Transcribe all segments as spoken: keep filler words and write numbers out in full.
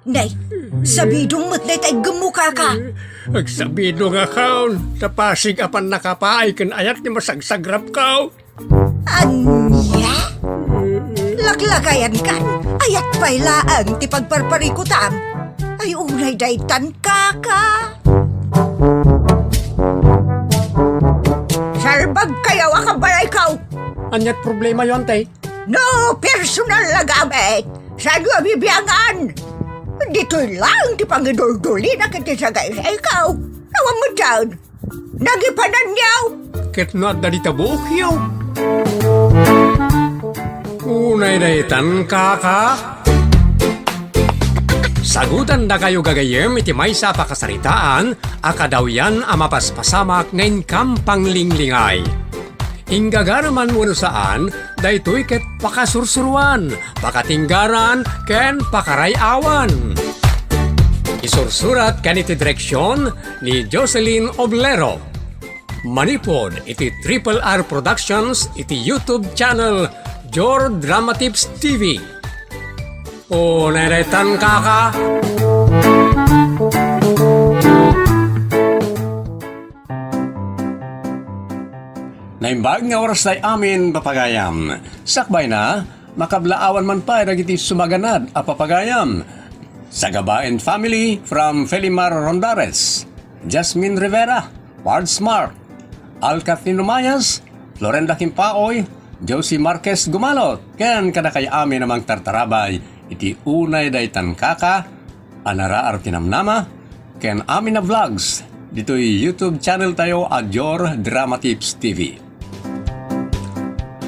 Nay, sabidong met dayta iggemmo, kaka. Agsabidongakon, ta pasig a pannakapaay ken ayat ti masagsagrapko. Ania? Laklakayankan, ayat pay laeng ti pagparparikutam. Ay, unay daytan, kaka. Salbagkayo a kabalayko. Aniat problemayo, ante? No personal a gamit, saanyo a bibiangan? Ditoy laeng ti pangiduldulina ket ti sagaysayko. Awan met daan. Nagipananyo. Ket no adda dita buokyo. Unay daytan, kaka. Sagutandakayo gagayyem iti maysa a pakasaritaan a kadawyan a mapaspasamak nga inkam panglinglingay. Inggagaraman wenno saan, daytoy ket pakasursuroan, pakatinggaran, ken pakaray-awan. Isursurat ken iti direksion ni Jocelyn Oblero. Manipud iti Triple R Productions iti YouTube channel Jor Dramatips T V. O, nairetan, kaka. Naimbag nga oras tay amin, papagayam. Sakbayna, makablaawan man pay dagiti sumaganad a papagayam. Sagabaen family from Felimar Rondares, Jasmine Rivera, Pards Mark, Alcatino Mayas, Florenda Kimpaoy, Josie Marquez Gumalot, ken kadakayo amin a mangtartarabay iti unay daytan, kaka, a naraar ti namnama, ken amin a vlogs ditoy YouTube channel tayo a Jor Drama Tips T V.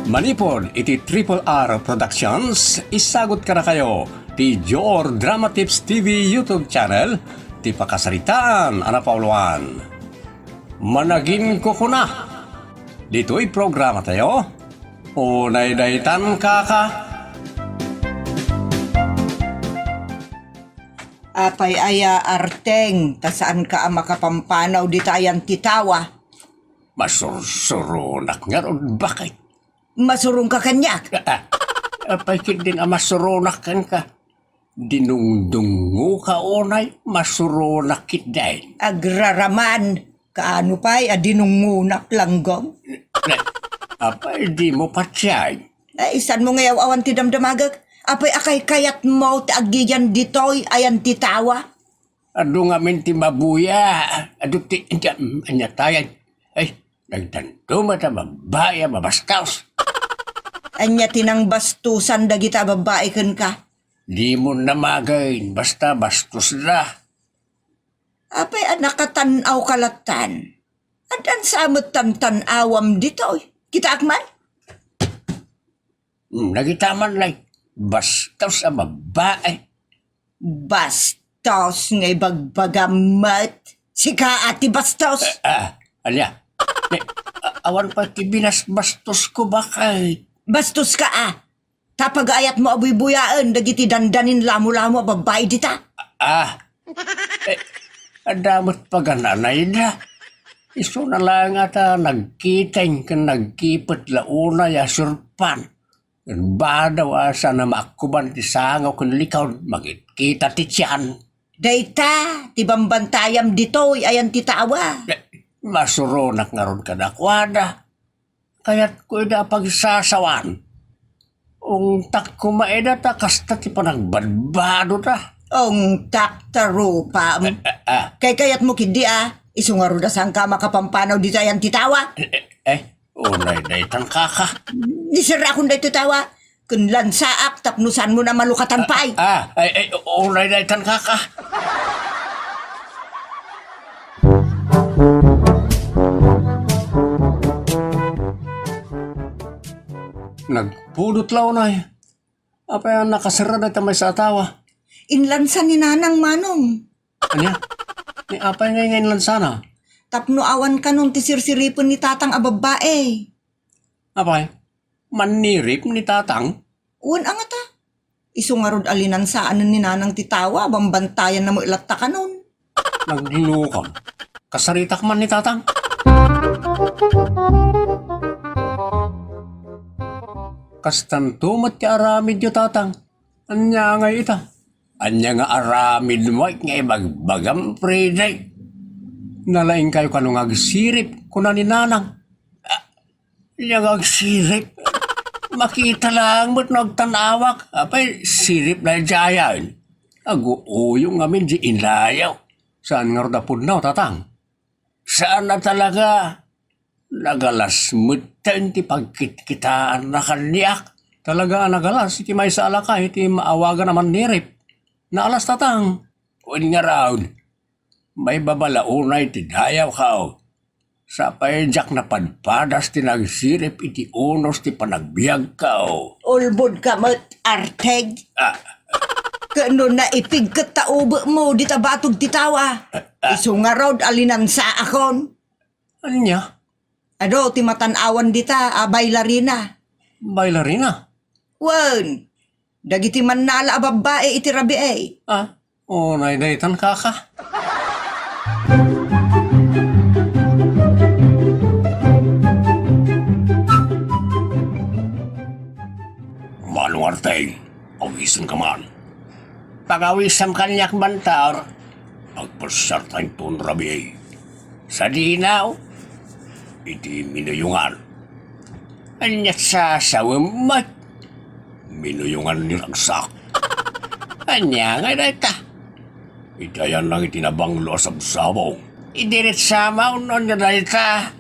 Manipud iti Triple R Productions, isagut kadakayo ti Jor Drama Tips T V YouTube channel, ti pakasaritaan a napauluan. Managinkukuna. Ditoy programa tayo, unay daytan, kaka. Apay aya, Arteng, ta saanka a makapampanaw dita ayan ti tawa? Masursuronak ngarud, bakit? Masurongka kaniak? Ah, ah. Apay ketdin a masuronak kenka? Dinungdungngoka unay masuronak ketdin? Agraraman, kaano pay a dinungngonak, langgam? Ne, apay dimo patien? Ay, saanmo nga yaw-awan ti damdamagek? Apay a kaykayatmo ti agiyan ditoy ayan ti tawa? Adu ngamin ti mabuya. Adu ti, ania, ania tayen? Ay, nagdanto met a babbai a mabastos. Ania ti nangbastosan dagita a babbai kenka? Dimo namagen, basta bastosda. Apay a nakatan-awka lattan? Addan sa met tantan-awam ditoy. Kitaak man? Hmm, nagita man lay. Bastos a babbai. Bastos nga ibagbagam met. Sika a ti bastos. Ah, ah, ania? Ne, a-, awan pay ti binasbastosko, bakit? Bastoska a. Ta pagayatmo a buybuyaen dagiti dandanin lamolamo a babbai dita. Ah, eh, adda met pagananayda. Isuna laeng a ta nagkiteng ken nagkipet la unay a surpan. Ken badaw a saan a maakkuban ti sangaw ken likawd, makitkita ti tian. Dayta ti bambantayam ditoy ayan ti tawa. Eh, masuronak ngarud kadakuada. Kayatko ida a pagsasawan. Ungtak koma ida ta kasta ti panagbadbadota. Ungtak ta rupam. Eh, eh, ah. Kaykayatmo ketdi a, isu ngarud a saanka a makapampanaw ditoy ayan ti tawa? Eh, eh, eh, unay daytan, kaka. Iserrakon daytoy tawa. Ken lansaak tapno saanmon a malukatan pay. Ah, ay, ay, unay daytan, kaka. Nagpudot la unay. Apay a nakaserra dayta maysa a tawa? Inlansa ni Nanang, manong. Ania? Ni apay ngay nga inlansana? Tapno awan kanon ti sirsiripen ni Tatang a babbai. Apay? Mannirip ni Tatang? Wen a ngata. Isu ngarud a linansaan ni Nanang ti tawa, bambantayanna met latta kanon. Naglukam. Kasaritak man ni Tatang. Kastanto met ti aramidyo, Tatang. Ania ngay ita? Ania nga aramid met nga ibagbagam, Freddy? Nalaingkayo kano nga agsirip, kuna ni Nanang. Ah, ania nga agsirip? Makita laeng met no agtan-awak. Apay, sirip daydiayen. Aguuyong ngamin di inayo. Saan ngarud a pudno, Tatang? Saan a talaga. Nagalas metten ti pagkitkitaanna kaniak. Talaga a nagalas iti maysa a lakay iti maawagan a mannirip. Naalas, Tatang. Wen ngarud, maibaba la unay ti dayawko. Sapay diak napadpadas ti nagsirip iti unos ti panagbiagko. Ulbodka met, Arteg. Ah. Ket no naipigket ta ubekmo dita batog ti tawa, ah, ah, isu ngarud a linansaakon. Ania? Adu ti matan-awan dita a bailarina. Bailarina? Wen, dagiti mannala a babbai iti rabii. Ah, unay daytan, kaka. Manong Arteng, awisenka man. Pagawisam kaniak, Bantor. Agpasiarta inton rabii. Sadino? Iti minuyongan. Ania sasawem met? Minuyongan ni ragsak. Ania ngay dayta? Iti ayanna iti nabanglo a sabsabong. Idiretsa maon ania dayta?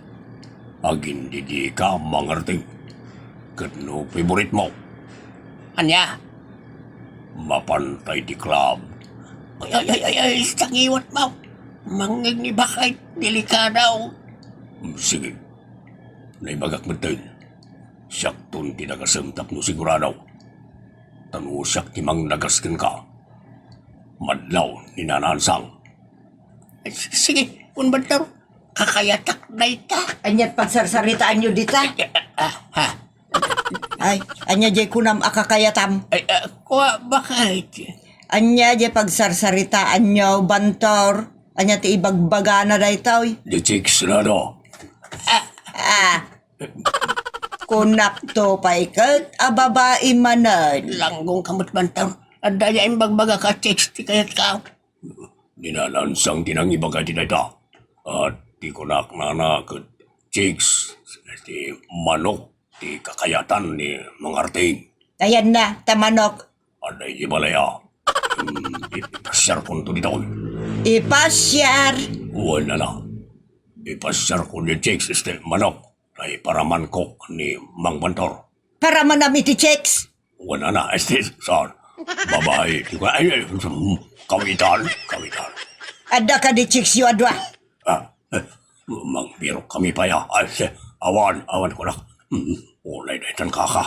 Agindidika, Mangarting. Ket no favorite mo. Ania? Mapanta iti club. Ay, ay, ay, ay, ay, sangiwat mo. Mangngibakay, delikado. Hmm, sige. Naibagak metten. Siakton ti nagasem tapno sigurado. Ta no siak ti mangnagas kenka, madlaw ni Nanansang. Ay, s-, sige, kun Bantor, kakayatak dayta. Aniat pagsarsaritaanyo dita? Ay, ah, ah, ha? Ay, ania jay kunam a kakayatam? Ay, ah, kua, bakit? Ania jay pagsarsaritaanyo, Bantor? Ania ti ibagbagana daytoy? The chicks, Rado. Ah, ah. Kunakto pay ket a babai manen. Langgongka met, Bantor. Adda ya imbagbaga ka chicks ti kayatko. Ni Nanansang ti nangibaga iti dayta. At ti kunak nana ket chicks, ti manok, ti kakayatan ni Mangarting. Ayanna, ta manok. Adda iti balay a. Hmm, ipasiarkonto ditoy. Ipasiar? Wen, nana. Ipasiarko ni chicks, este, manok. Ay, paramanko ni Mang Bantor. Paramanam iti chicks? Wala na, este, saan? Babae, ti ay, ay, mm, kawitan, kawitan. Adda kadi chicks yo a dua? Ah, eh, mangbirok kami pay, ah. Ay, este, awan, awan ko na. Mm, ulay na itan kaka.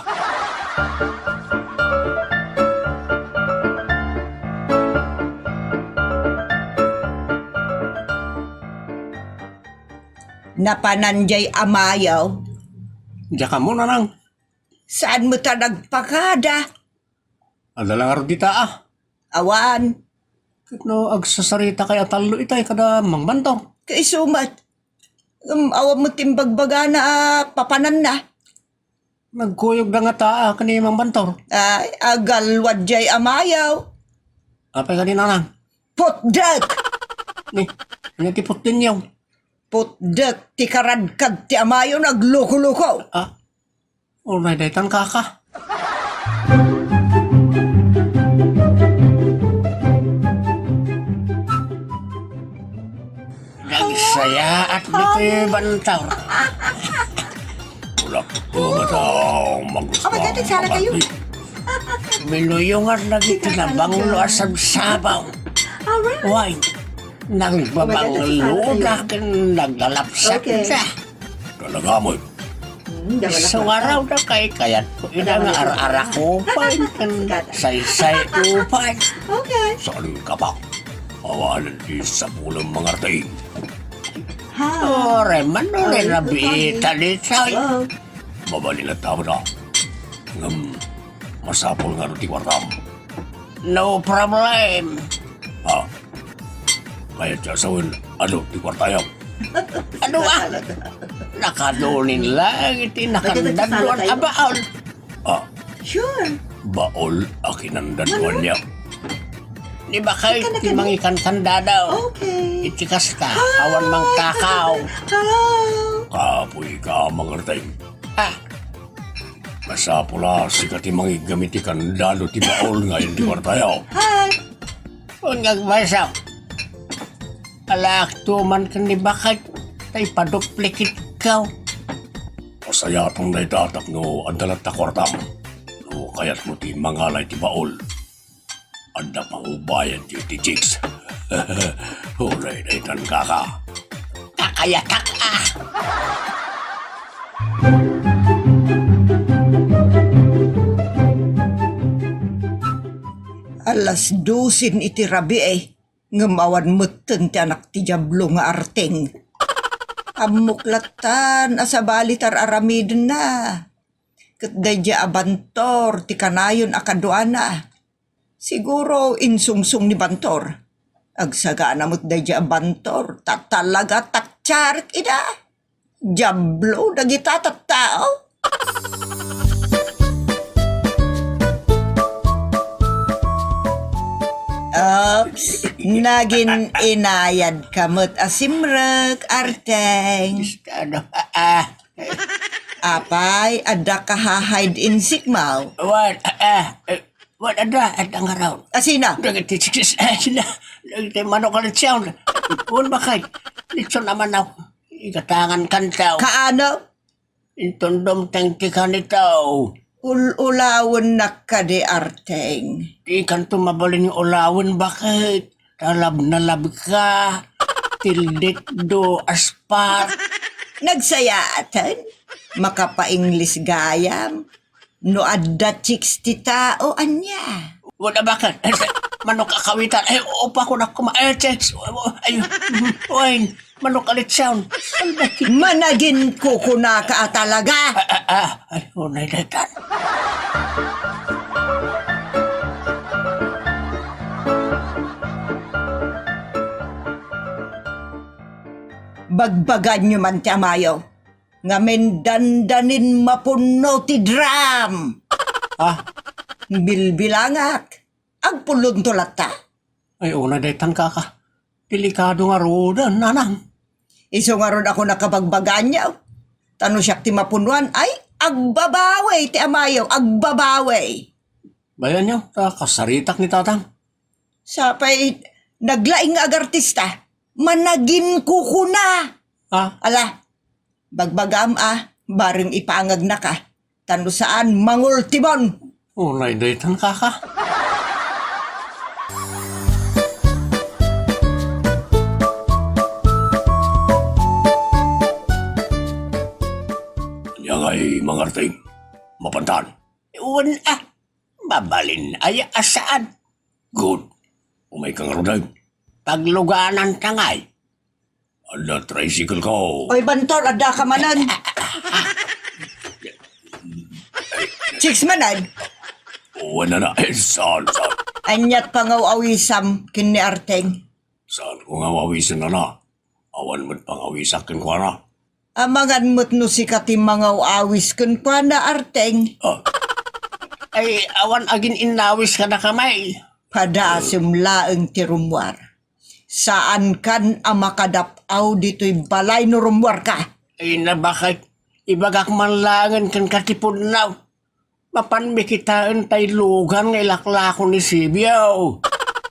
Napanan jay amayo. Diak ammo, Nanang. Saan met a nagpakada? Adda la ngarud dita, ah. Awan. Ket no agsasarita kay a tallo itay kada Mang Bantor. Kaiso met. Ngem awan met imbagbagana a papananna. Nagkuyogda ngata a ken ni Mang Bantor. Ay, agalwad jay amayo. Apay kadi, Nanang? Putdek! Ni, ania ti putdenyo? Putdek ti karadkad ti amayo, nagloko-loko. Ah, unay daytan kaka. Nagsayaat ditoy Bantor. Kulak ko mataw, magusto. Oh my God, nagsara kayo. Minuyongan na dito na banglo a sabsabaw. Alright. Why? Nagbabanglo na ken naglalapsat na. Talaga mo. Suwaraw na kay kayat ko ina nga ar-arakupay ken saysay-upay. Okay. Saan ka pa? Awanan ti sapulem Mangarting. Hi. Ore, mano ni Rabita ditoy? Hello. Mabalin a tao na. Ngem, masapul nga adu ti kuartam. No problem. Ah, kayat ti a sawen, adu ti kuartayo. Adu a? Nakadunin lang iti nakandaduan a baol. Ah. Sure. Baol a kinandaduan niya. Ni bakay ti mangikan-kandado. Okay. Iti kasta, awan mangtakaw. Hello. Kapoy ka, Mangarteng. Ah. Masapul a sika ti mangiggamit ti kandado ti baol nga iti kwartayo. Hi. Wen nga agmaysa. Alaak tuman ken ni bakay, tay paduplikit ka. Pasayaten dayta tapno adda latta kuartam. No kayatmo ti mangala iti baol. Adda pangubayad ti, ti chicks. Uray daytan kaka. Kakayatak, ah! Alas dosen iti rabii, ngem awan metten ti anak ti Diablo nga Arteng. Ammok lattan a sabali ti ar-aramidenna. Ket daydiay a Bantor ti kanayon a kaduana. Siguro insungsong ni Bantor. Agsagana met daydiay a Bantor, ta talaga taktiarek ida. Diablo dagita tattao. Oops, nagin-inayad ka met a simrek, Arteng. Ano? Ah, ah. Apay, adda ka ha hide and seek mo? Wen, ah, ah, eh, wen, adda, adda ngarud. Asino? Dagiti chicks, ah, sina, dagiti manok a litson. Wen, bakay, litson a manok. Igatangan kantaw. Kaano? Inton dumteng ti kanitaw. Ul-ulawennak kadi, Arteng. Dikanto mabalin nga ulawen, bakit? Talab-nalab ka, tildikdo, aspat. Nagsayaaten, makapainglis gayam. No adda chicks ti tao, ania? Wala bakit? Manok a kawitan. Ay, upa ko na kuma. Ay, chicks. Ay, wine. Manok a litson. Salbaki. Managinkukunaka a talaga. Ah, ah, ah. Ay, unay daytan. Bagbaganyo man ti amayo, ngamin dandanin mapunno ti drum. Ah? Bilbilangak, agpulonto latta. Ay, unay daytan, kaka. Delikado ngaruden, nanang. Isu ngarud a kunaka, bagbaganyo. Ta no siak ti mapunuan, ay, agbabawi ti amayo, agbabawi. Bayanyo, ta kasaritak ni tatang. Sapay, naglaing nga agartista, managinkukuna. Ah? Ala, bagbagam a, bareng ipangagnaka. Ta no saan, mangultimon. Unay daytan, kaka. Ania ngay, Mangarteng? Mapantan? Wen, ah, mabalin aya a saan. Good. Umayka ngaruden. Paglugananta ngay. Adda tricycle ko. Oy, Bantor, adda ka manen. Chicks manen. Wen, nana, eh, saan, saan? Aniat pangaw-awisam ken ni Arteng? Saan ko nga awisen, nana? Awan met pangawisak kenkuana. Amangan met no sika ti mangaw-awis kenkuana, Arteng. Ah. Ay, awan agin-innawis kadakami. Padasem laeng ti rummuar. Saankan a makadap-aw ditoy balay no rummuarka. Ay, nabakit, ibagak man laengen kenka ti pudno. Mapanmi kitaen tay lugan nga ilaklako ni Sibio.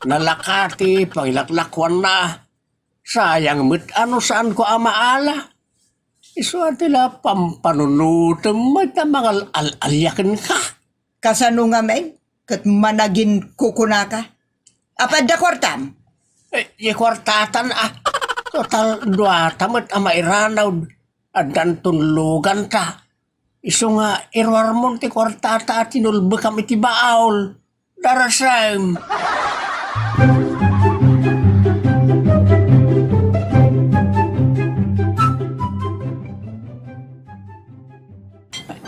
Nalaka ti pangilaklakuanna. Sayang met a no saanko a maala. Isu a ti la pampanunotem met a mangal-al-alia kenka. Kasano ngamin? Ket managinkukunaka? Apay, adda kuartam? Eh, di kuartatan, ah. Total, duata met a mairanaw. Addanton luganta. Isu nga iruarmon ti kuartata a tinulbekam iti baol. Darasem.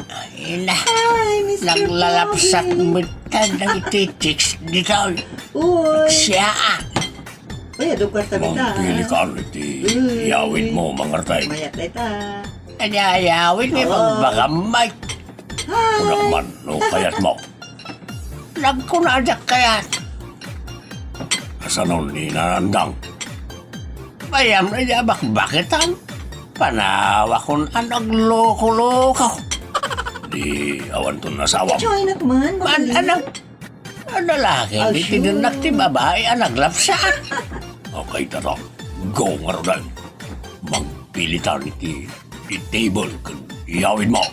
Ay, na. Ay, Mister Naglalapsat Bobby. Met ka dagiti chicks ditoy. Uy. Siya, ah. Uy, adu kwarta mi ta. Mangpili ka iti Uy. Yawid mo, Mangarteng. Mayat na ita. Kanya yawid ni Oo. Pagbagam, Mike. Hi. Kunak man, no kayat mo. Nagkuna, ajak kayat. Kasano ni Nanandang? Mayam na iya bakbakitan. Panawakon a nagloko-loko. Di awanton asawam. Joy naman, An-, magaling. Ano? Ano laki? Iti dinnak ti babae a naglapsat. Okay, tata. Go nga rudan. Magpilitan iti, iti table ken iyawid mo.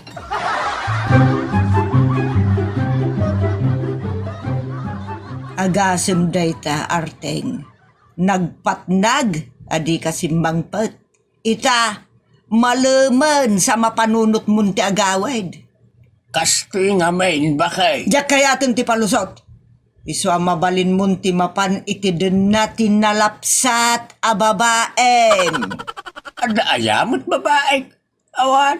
Agasem dayta, Arteng. Nagpatnag a dika simmangpet. Ita, malemen sa mapanunotmon ti agawid. Kastoy ngamin, bakay. Diak kayaten ti palusot. Isu a mabalinmon ti mapan iti denna ti nalapsat a babaem. Adda aya met babaek? Awan,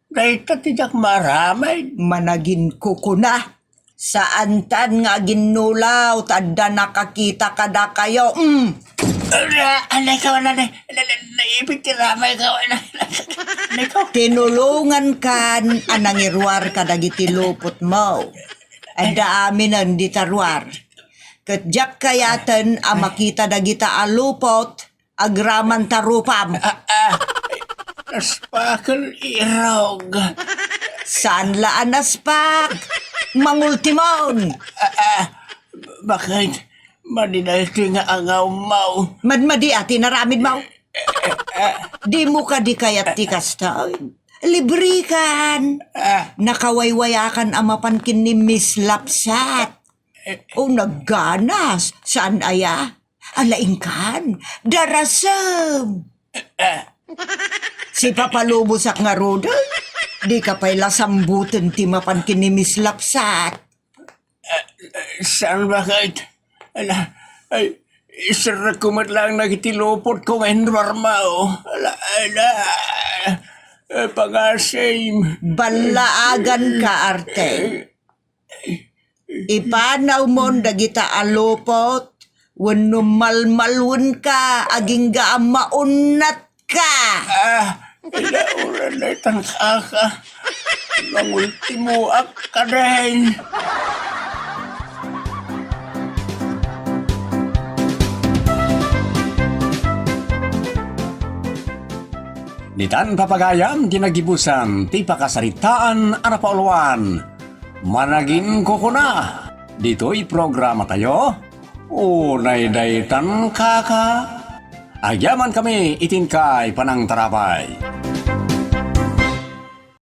dayta ti diak maaramid. Managinkukuna. Saantan nga aginnulaw ta adda nakakita kadakayo. Mm. Ala, anay ka, wala na, na, na, naipit ti ramay ka, wala, anay ka. Tinulongankan a nangiruar kadagiti lupotmo. Adda aminen dita ruar. Ket diak kayaten a makita dagita a lupot agraman ta rupam. Ah, ah. Naspaken irog. Saan la a naspak? Mangultimon. Ah, ah. Bakit? Madi daytoy nga angawmaw. Madmadi a ti naramidmaw. Dimo kadi kayat ti kasta? Libre kan. Ah. Nakawaywayakan a mapan ken ni Miss Lapsat. O nagganas, saan aya? Ala, inkan, darasem. Sipapalubosak ngaruden, dika pay la sambuten ti mapan ken ni Miss Lapsat. Saan, bakit? Ala, ay, iserrekko met laeng dagiti lupotko nga inruarmaw. Ala, ala, eh, pangasim. Ballaaganka, Arte. Ipanawmon dagita a lupot wenno malmalwenka agingga a maunnatka. Ah, inauran daytan, kaka. Mangultimoak kadin. Ditan, papagayam, ti nagibusan ti pakasaritaan a napauluan. Managinkukuna, ditoy programatayo, Unay Daytan, Kaka. Agyamankami iti inkay panangtarabay.